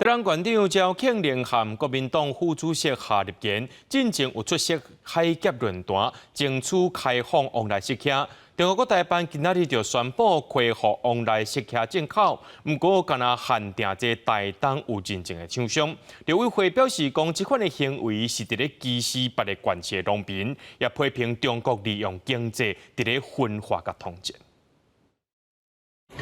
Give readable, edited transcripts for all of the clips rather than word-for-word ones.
台東縣長趙慶麟和國民黨副主席夏立言進前有出席海峽論壇，爭取開放往來釋蝦。中國國台辦今仔日就宣布恢復往來釋蝦進口，毋過敢若限定這台東有認證的廠商。陸委會表示講，這款的行為是佇咧歧視別个縣市的農民，也批評中國利用經濟佇咧分化佮統戰。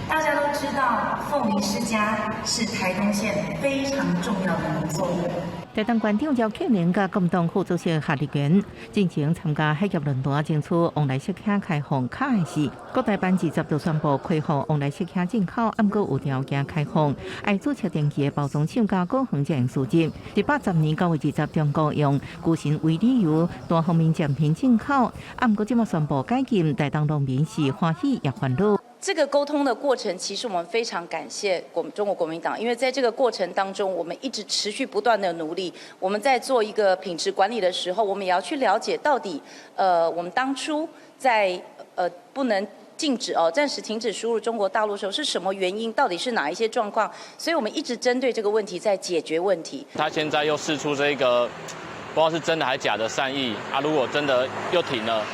大家都知道，鳳梨釋迦是台東縣非常重要的農作物。台東縣長趙慶麟佮國民黨副主席夏立言進前參加海峽論壇，爭取往來釋蝦開放較的是，國台辦二十就宣布開放往來釋蝦進口，毋過有條件開放，愛註冊登記的包裝廠佮果園才會輸入。110年9月20，中國用求神為理由單方面暫停進口，毋過這馬宣布解禁，台東農民是歡喜也煩惱。這個溝通的過程，其實我們非常感謝國中國國民黨，因為在這個過程當中，我們一直持續不斷的努力。我們在做一個品質管理的時候，我們也要去了解到底，我們當初在不能禁止哦，暫時停止輸入中國大陸的時候是什麼原因？到底是哪一些狀況？所以我們一直針對這個問題在解決問題。他現在又釋出這個不知道是真的還是假的善意啊！如果真的又停了，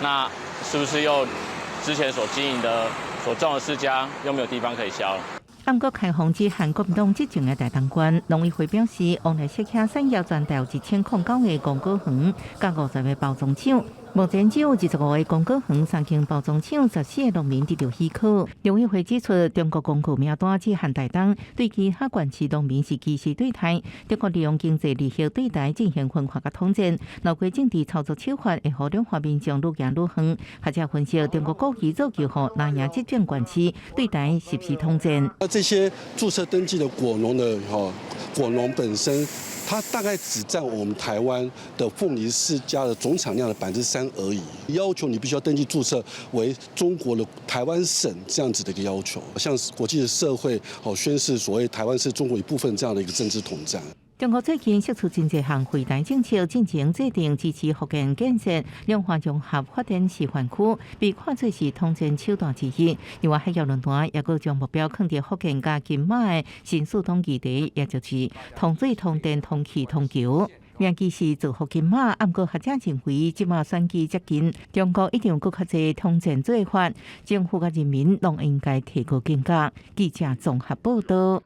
那是不是又之前所經營的？所種的釋迦又沒有地方可以銷了。毋過開放只限國民黨執政的台東縣農委會表示，往來釋蝦產業全台有1009個觀果園，佮50個包裝廠。目前只有25個觀果園、三間包裝廠、14個農民得著許可。農委會指出，中國公告名單只限台東，對其他縣市農民是歧視對待。中國利用經濟利益對台進行分化佮統戰，透過政治操作手法，會予兩岸民眾愈行愈遠。學者分析，中國故意造球予南亞執政縣市對台實施統戰。那這些註冊登記的果農的哈果農本身，它大概只佔我們台灣的鳳梨釋迦的總產量的3%而已。要求你必須要登記註冊為中國的台灣省這樣子的一個要求，向國際的社會哦宣示所謂台灣是中國一部分這樣的一個政治統戰。中國最近釋出真濟項惠台政策，進前制定支持福建建設兩岸融合發展示範區，被看作是統戰手段之一。另外，海峽論壇也閣將目標囥佇福建佮金馬的新四通議題，也就是通水、通電、通氣、通橋。名義是造福金馬，毋過學者認為，這馬選舉接近，中國一定有閣較濟統戰做法，政府佮人民攏應該提高警覺。記者綜合報道。